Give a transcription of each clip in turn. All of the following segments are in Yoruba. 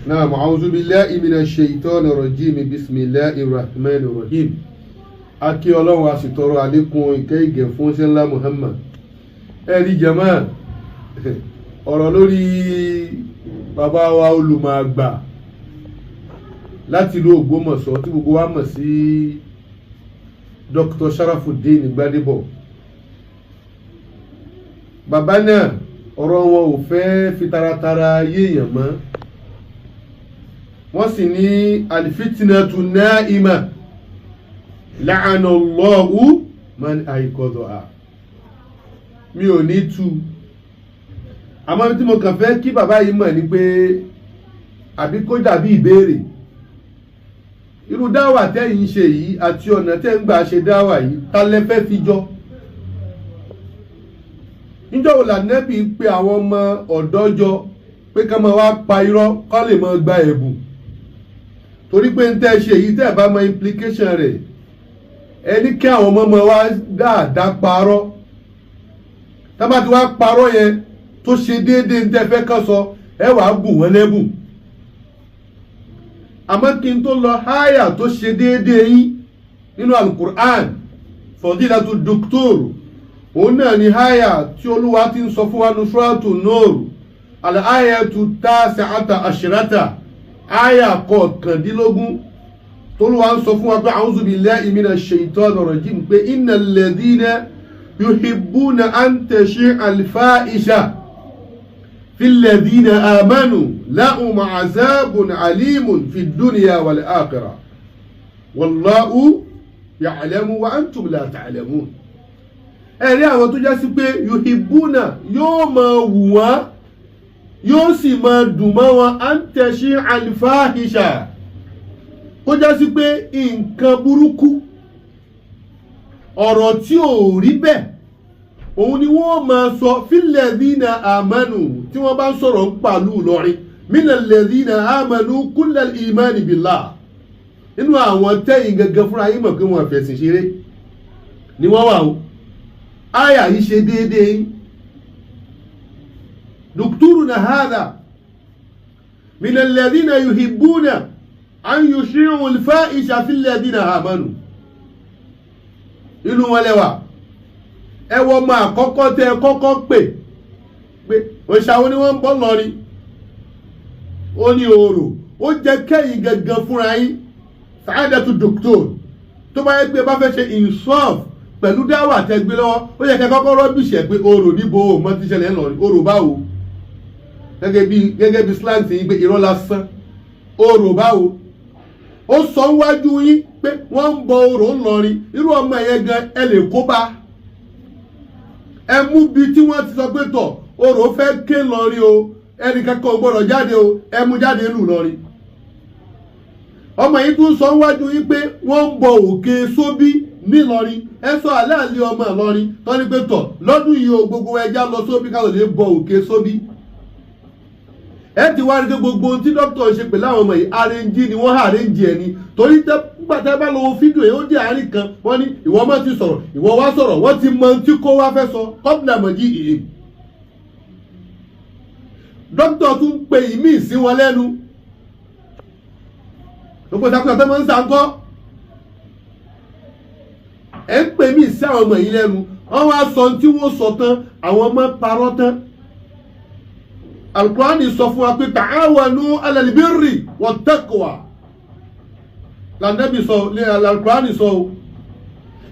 Naam, a'udhu billahi minash shaitani rajim, bismillahir rahmanir rahim. A kí Ọlọ́run, a sì tọrọ àlékún ìkẹ́ ìgẹ̀ fún ṣẹ́ńlá Muhammad. Ẹ̀rí jama, ọ̀rọ̀ lórí bàbá wa olùmọ̀ àgbà láti ìlú Ògbómọ̀ṣọ́ tí gbogbo wa mọ̀ sí Dr. Sharafuddin Gbadebo. Bàbá náà, ọ̀rọ̀ wọn ò fẹ́ fi taratara yéèyàn mọ́. Wọ́n sì ní alfitinatu naima la'ana Allahu man ayqadha. Mi ò ní tú, àmọ́ tí mo kàn fẹ́ kí bàbá yìí mọ̀ ni pé, àbí kó dàbí ìbéèrè, irú dáwà tẹ́yìn ń ṣe yìí àti ọ̀nà tẹ́ ń gbà ṣe dáwà yìí, ta lẹ fẹ́ fi jọ? Níjọ́ wo lànẹ́bí pé àwọn ọmọ ọ̀dọ́ jọ pé ká máa wá pa irọ́ ká lè máa gba ẹ̀bùn? Torí pé ń tẹ́ ṣe yìí, tẹ́ bá mọ implication rẹ̀, ẹni kí àwọn ọmọ ọmọ wa dáadáa parọ́. Tá bá ti wá parọ́ yẹn tó ṣe déédéé ń tẹ́ fẹ́ kán sọ, ẹ wàá bù wọ́n lẹ́bùn. Àmọ́ kí n tó lọ, háyà tó ṣe déédéé yín nínú Alukur'an, fadilatu doctor, òun náà ni háyà tí Olúwa ti ń sọ fún wa ní Suratu Nur, al-ayatu tasi'ata ashrata, áyà 19, tolúwa ń sọ fún wa pé a'udhu billahi minash shaitani rajim, pé innal ladhina yuhibbuna an tashi'a al-fahisha fil ladhina amanu lahum azabun alimun fid dunya wal akhirah, wallahu ya'lamu wa antum la ta'lamun. Ẹ̀rí àwọn tó já sí pé yuhibbuna, yóò máa wù wọ́n, yóò sì máa dùn mọ́ wọn, an tashi'a al-fahisha, kó já sí pé nǹkan burúkú, ọ̀rọ̀ tí ò rí bẹ́ẹ̀, òun ni wọ́n máa sọ filladhina amanu, tí wọ́n bá ń sọ̀rọ̀ ń pàlú Ìlọrin, minalladhina amanu kullal imani billah. Nínú àwọn tẹ́yìn gangan fúnra yín mọ̀ pé wọ́n fẹ̀sìn ṣeré ni wọ́n wà o. Àyà yìí ṣe déédéé yín. Dukturuna hadha minalladhina yuhibbuna an yushi'u al-fahisha filladhina amanu, inú wọn lẹ́wà. Ẹ wọ ọmọ àkọ́kọ́ tẹ́ ẹ kọ́kọ́ pè pé òṣàwọn ni wọ́n ń bọ́ lọ́rin, ó ní oòrò. Ó jẹ́ kẹ́yìn gangan fúnra yín, sàádẹ́tù doctor, tó bá yẹ pé bá fẹ́ ṣe insaf pẹ̀lú dáwà tẹ́ gbé lọ́wọ́, ó yẹ kẹ́ kọ́kọ́ rubbish ẹ̀ pé oòrò níbo? Ò mọ ti ṣẹlẹ̀ ńlọrin, oòrò báwo? Gẹ́gẹ́ bí slang ti yín pé irọ́ lásán, oòrò báwo? Ó sọ wájú yín pé wọ́n ń bọ orò ńlọrin. Irú ọmọ yẹn gan, ẹ lè kó bá ẹ mú bi tí wọ́n ti sọ pé tọ̀, orò fẹ́ ké lọrin o, ẹnì kankan ò gbọ́dọ̀ jáde o, ẹ mú jáde lù lọrin. Ọmọ yìí tún sọ wájú yín pé wọ́n ń bọ òkè Sóbí nílọrin. Ẹ sọ àlẹ́ àlẹ́ ọmọ Ìlọrin tọ́ ní pé tọ̀, lọ́dún yìí o, gbogbo ẹja lọ Sóbí ká lọ lè bọ òkè Sóbí. Ẹ ti wá rí pé gbogbo ohun tí dókítà ṣe pẹ̀lú àwọn ọmọ yìí, arrange ni wọ́n, arrange ẹ̀ ni. Torí nígbà tẹ́ bá lọ wo fídíò yẹn, ó dé àárín kan, wọ́n ní ìwọ má ti sọ̀rọ̀, ìwọ wá sọ̀rọ̀. Wọ́n ti mọ ohun tí kó wá fẹ́ sọ kọ́pìlà mọ̀jí ìhìn. Dókítà tún pe ìmíì sí wọn lẹ́nu. Gbogbo ìtakùn tó máa ń sàǹkọ́, ẹ̀ ń pè mí sí àwọn ọmọ yìí lẹ́nu. Wọ́n wá sọ ohun tí wọ́n sọ tán, àwọn ọmọ parọ́ tán. Alukurani sọ fún wa pé ta'awanu alal birri wat taqwa, lànàbì sọ ní alukurani sọ o.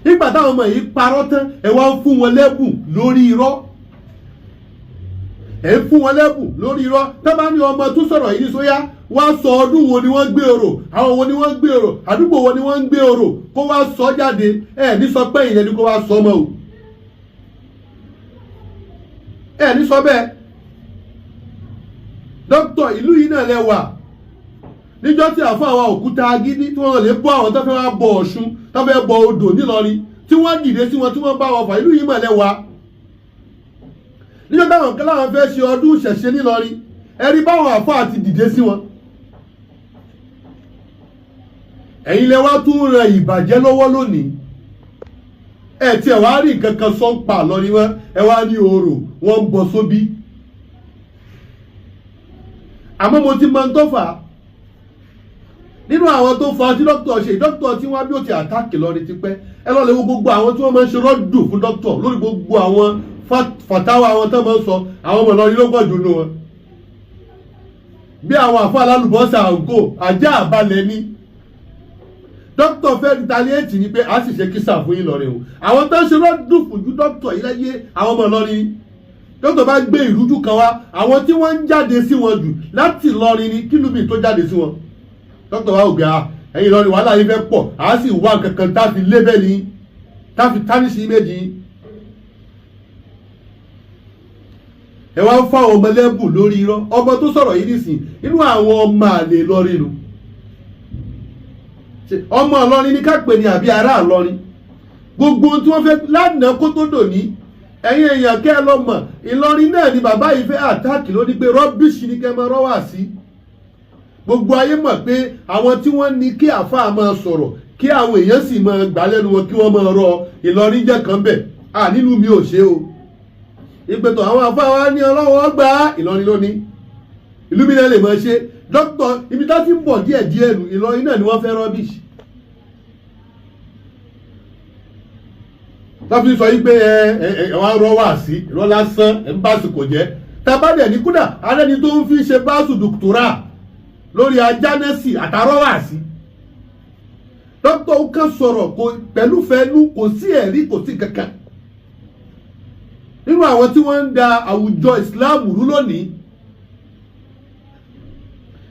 Nígbà táwọn ọmọ yìí parọ́ tán, ẹ wá ń fún wọn lẹ́bùn lórí irọ́, ẹ ń fún wọn lẹ́bùn lórí irọ́. Tó bá ní ọmọ tó sọ̀rọ̀ yìí ní sóyá wá sọ ọdún wo ni wọ́n gbé orò, àwọn wo ni wọ́n gbé orò, àdúgbò wo ni wọ́n ń gbé orò, kó wá sọ jáde, ẹ ní sọ pé ìyẹn ni kó wá sọ mọ́ o. Ẹ ní sọ bẹ́ẹ̀. Dókítà, ìlú yìí náà lẹ wà níjọ́ tí àfọ àwọn òkúta agídí tí wọ́n lè bọ́ àwọn tó fẹ́ wá bọ Ọ̀ṣun, tó fẹ́ bọ odò nílọrin, tí wọ́n dìde sí wọn, tí wọ́n bá wọn fà. Ìlú yìí mà lẹ wà níjọ́ táwọn kan láwọn fẹ́ ṣe ọdún ìṣẹ̀ṣe nílọrin. Ẹ rí báwọn àfọ àti dìde sí wọn. Ẹ̀yin lẹ wá tún ran ìbàjẹ́ lọ́wọ́ lónìí. Ẹ tiẹ̀ wá rí nǹkan kan sọ ń pa lọ ni wọn. Ẹ wá ní orò, wọ́n ń bọ sóbí. Àmọ́ mo ti mọ ohun tó fà á nínú àwọn tó fa tí dókítà ṣe. Dókítà tí wọ́n bí ó ti attack lọ́rin ti pẹ́. Ẹ lọ́ọ́ lè wo gbogbo àwọn tí wọ́n máa ń ṣe rọ́dù fún dókítà lórí gbogbo àwọn fàtáwà àwọn tó máa ń sọ. Àwọn ọmọ Ìlọrin ló pọ̀ jù nù wọn, bí àwọn àfọ alálùbọ́sà àǹkó ajá àbálẹ̀ ní. Dókítà fẹ́ retaliate ni pé a sì ṣe kísà fún yín lọ́rin o. Àwọn tó ń ṣe rọ́dù fún ju dókítà yìí láyé, àwọn ọmọ Ìlọrin. Dókítà bá gbé ìrújú kan wá, àwọn tí wọ́n ń jáde sí wọn jù láti Ìlọrin ni. Kí lómi tó jáde sí wọn, dókítà wa ò gbé a ẹ̀yin Ìlọrin, wàhálà yìí fẹ́ pọ̀, a sì wá kankan tá a fi lébẹ̀ ní, tá a fi tánìsì méjì. Ẹ wá ń fáwọn ọmọ lẹ́bù lórí irọ́. Ọmọ tó sọ̀rọ̀ yìí nìsín, inú àwọn ọmọ àlè Ìlọrin nu. Ọmọ Ìlọrin ní ká pè ní àbí ará Ìlọrin? Gbogbo ohun tí wọ́n fẹ́ lánàá kó tó dòní, ẹ̀yin èèyàn, kẹ́ ẹ lọ mọ̀, Ìlọrin náà ni bàbá yìí fẹ́ attack lóní pé rubbish ni kẹ́ ẹ máa rọ́wà sí. Gbogbo ayé mọ̀ pé àwọn tí wọ́n ní kí àáfàá máa sọ̀rọ̀, kí àwọn èèyàn sì máa gbà lẹ́nu wọn, kí wọ́n máa rọ, Ìlọrin jẹ́ kan bẹ̀. À nínú mi ò ṣe o. Ìpètò àwọn àáfàá wa ní ọlọ́wọ́ gbà Ìlọrin lónìí, ìlú mi náà lè máa ṣe. Dókítà, ibi tá ti ń bọ̀ díẹ̀ díẹ̀ nù, Ìlọrin náà ni wọ́n fẹ́ rubbish. Tọ́fi sọ yí pé ẹ ẹ ẹ wá rọ́ wá sí irọ́ lásán, ẹ ń bá àsìkò jẹ́. Tabadẹ̀ ní kúdà alẹ́ni tó ń fi ṣe báṣù dùkútùrà lórí ajánẹ́sì àtàrọ́ wá sí. Dókítà ó kàn sọ̀rọ̀ kò pẹ̀lú fẹ́nu, kò sí ẹ̀rí, kò sí kankan. Nínú àwọn tí wọ́n ń da àwùjọ ìsìláàmù rú lónìí,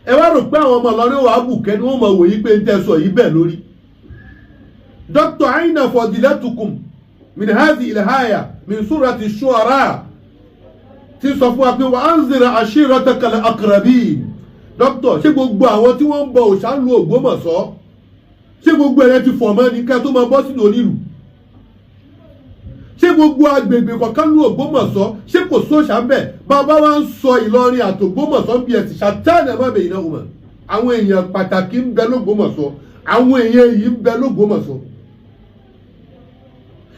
ẹ wá rò pé àwọn ọmọ Ìlọrin wàá bùkẹ́ ni wọ́n mọ̀ wòye pé ń tẹ́ sọ yìí bẹ́ẹ̀ lórí. Dókítà, aina fadilatukum min hadhi ilhaya min surati shu'ara tí sọ fún wa pé wa anzir ashiratakal aqrabin? Dókítà, ṣé gbogbo àwọn tí wọ́n ń bọ òòṣà ń lu Ògbómọ̀ṣọ́, ṣé gbogbo ẹ̀rẹ́ ti fọ̀ mọ́ ni ká tó máa bọ́ sínú onílù? Ṣé gbogbo agbègbè kọ̀ọ̀kan lu Ògbómọ̀ṣọ́, ṣé kò sóòṣà ń bẹ̀? Bàbá wa ń sọ Ìlọrin àtògbómọ̀ṣọ́ bí ẹ̀sìn ṣàtánì ẹ̀ má bẹ̀ yìí náà wọ̀. Àwọn èèyàn pàtàkì ń bẹ lÓgbómọ̀ṣọ́, àwọn èèyàn yìí ń bẹ lÓgbómọ̀ṣọ́.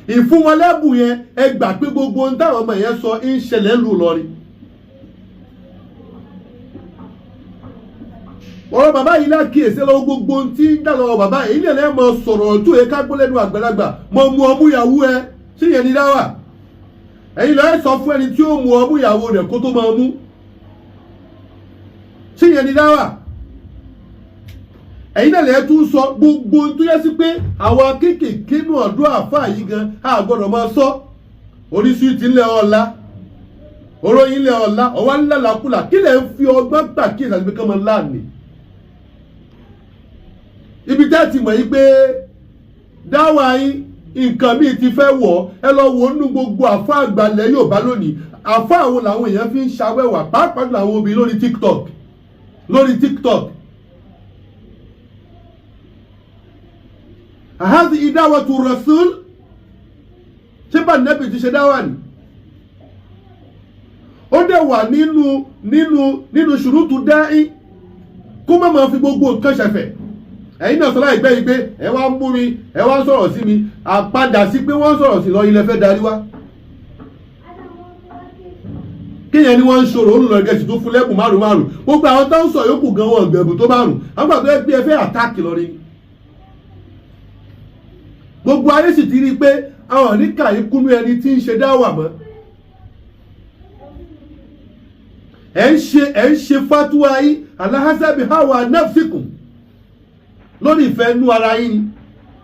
Ìfún wọn lẹ́bùn yẹn, ẹ gbà pé gbogbo ohun táwọn ọmọ yẹn sọ ń ṣẹlẹ̀ lù lọrin. Ọ̀rọ̀ bàbá yìí lákìyèsí lọ́wọ́, gbogbo ohun tí ń dà lọ́wọ́ bàbá yìí lè lẹ́ mọ sọ̀rọ̀ tó yẹ ká gbọ́ lẹ́nu àgbàlagbà. Mọ mu ọmú ìyàwó ẹ ṣé yẹn ni dáwà? Ẹ̀yin lọ́ọ́ sọ fún ẹni tí ó mu ọmú ìyàwó rẹ̀ kó tó máa mú, ṣé yẹn ni dáwà? Ẹ̀yin náà lè tún sọ gbogbo tó yẹ sí pé àwọn kéékèèké nù ọ̀dọ́ àfáà yìí gan a gbọ́dọ̀ máa sọ. Oríṣi ti ńlẹ̀ ọ̀la, oróyìn ńlẹ̀ ọ̀la, ọ̀wá ńlá làkúlà. Kí lẹ̀ ń fi ọgbọ́n gbà kí ìsàlẹ̀ kán máa láàánì? Ibi tẹ́ ti mọ̀ yìí pé dáwà yín, nǹkan míì ti fẹ́ wọ̀. Ẹ lọ wo nínú gbogbo àfáà àgbàlẹ̀ Yorùbá lónìí, àfáà wo làwọn èèyàn fi ń ṣàwẹ́wà, pàápàá jùlọ àwọn obìnrin lórí TikTok, lórí TikTok? Àhádì ìdáwàtú rasul, ṣé bá nẹ́bì ti ṣe dáwà ni? Ó dẹ̀ wà nínú ṣùrùtù dáì kó má máa fi gbogbo nǹkan ṣẹ̀fẹ̀. Ẹ̀yin náà sọ láìpẹ́ yìí pé ẹ wá ń bú mi, ẹ wá ń sọ̀rọ̀ sí mi, àpadà sí pé wọ́n ń sọ̀rọ̀ sí lọ ilẹ̀ fẹ́ darí wá. Kéèyàn ni wọ́n ń ṣòro olùlọ gẹ̀ẹ́sì tó fún lẹ́bùn márùn márùn. Gbogbo àwọn tó ń sọ yòókù gan wọn gbẹ̀bùn tó márùn. Àwọn gbàgbé pé ẹ fẹ́ attack lọ rí. Gbogbo ayé sì ti rí i pé àwọn oníkà yìí kúnú ẹni tí ń ṣe dáwà mọ́. Ẹ̀ ń ṣe fatuwa yìí alahasabi hawa nafsikum, lórí ìfẹ́ inú ara yín ni.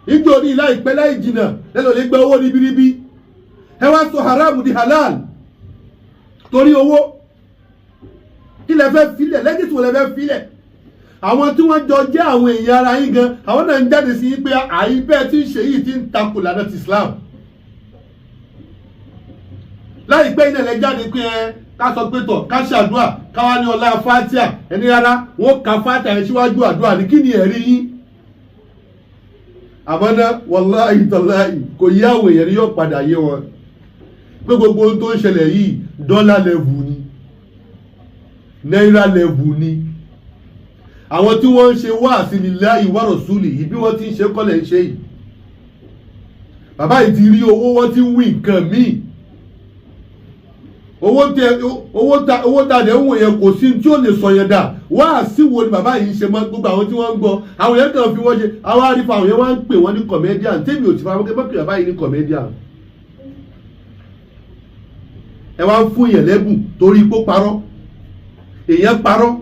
Nítorí láìpẹ́ láì jìnà lẹ́nu lè gba owó ribiribi, ẹ wá sọ haram di halal torí owó. Kí lẹ fẹ́ filẹ̀ lẹ́yìn tí wọ́n lẹ fẹ́ filẹ̀? Àwọn tí wọ́n jọ jẹ́ àwọn èèyàn ara yín gan, àwọn náà ń jáde sí yín pé àyíbẹ́ tí ń ṣe yìí ti ń takò lànà ti Islam. Láìpẹ́ iná lẹ jáde pé ẹ ká sọ pé tọ̀ ká ṣàdúrà káwá ní ọlá fatia. Ẹni rárá, wọn kà fatia yẹn síwájú àdúrà ní. Kí ni ẹ̀rí yín? Àmọ́ náà, wàláhì tàláhì, kò yí àwọn èèyàn ni yóò padà yé wọn pé gbogbo ohun tó ń ṣẹlẹ̀ yìí, dollar level ni, náírà level ni. Àwọn tí wọ́n ń ṣe wáàsí lillahi wa rasuli yìí, bí wọ́n ti ń ṣe kọ́lẹ̀ ń ṣe yìí, bàbá yìí ti rí owó, wọ́n ti ń wí nǹkan míì. Owó tẹ owó ta owó ta dẹ̀ ń wò yẹn, kò sí tí ó lè sọ yẹn dà. Wá sí wo ni bàbá yìí ń ṣe mọ́? Gbogbo àwọn tí wọ́n ń gbọ́, àwọn yẹn kàn fi wọ́n ṣe àwọn àrífà. Àwọn yẹn wá ń pè wọ́n ní comedian. Tèmi ò ti fara mọ́ pé bàbá yìí ní comedian. Ẹ wá ń fún yẹn lẹ́bùn torí ipò parọ́. Èèyàn parọ́,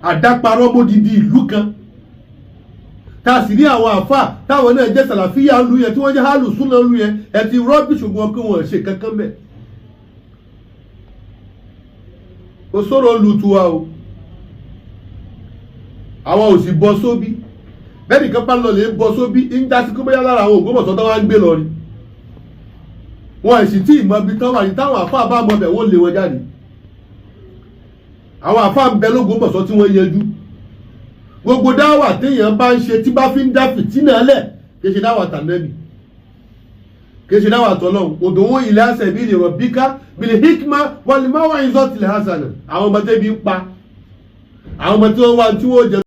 àdáparọ́ mọ́didi ìlú kan, tá a sì ní àwọn àfà táwọn náà jẹ́ sàlàfíà lu yẹn, tí wọ́n jẹ́ hálù súnà lu yẹn. Ẹ ti rubbish wọn pé wọ́n ṣe kankan bẹ́ẹ̀. Kò sọ̀rọ̀ lu tiwa o, àwọn ò sì bọ́ sóbí bẹ́ẹ̀. Nìkan bá lọ lè bọ́ sóbí ń já sí kó bóyá lára àwọn Ògbómọ̀ṣọ́ tó wá ń gbé lọ ni. Wọn sì tí ì mọ ibi tán wà ní. Táwọn àfáà bá mọ bẹ̀, wọ́n lé wọn jáde. Àwọn àfáà ń bẹ lÓgbómọ̀ṣọ́ tí wọ́n yẹjú. Gbogbo dáwà téèyàn bá ń ṣe tí bá fi ń dá fìtínà lẹ̀, kì í ṣe dáwà tànẹ́bì, kì í ṣe dáwà tọ́lọ́hún. Ud'u ila sabili rabbika bil hikma wal maw'izatil hasana. Àwọn ọmọ tẹ́bi ń pa, àwọn ọmọ tí wọ́n wá tí wọ́n jẹ.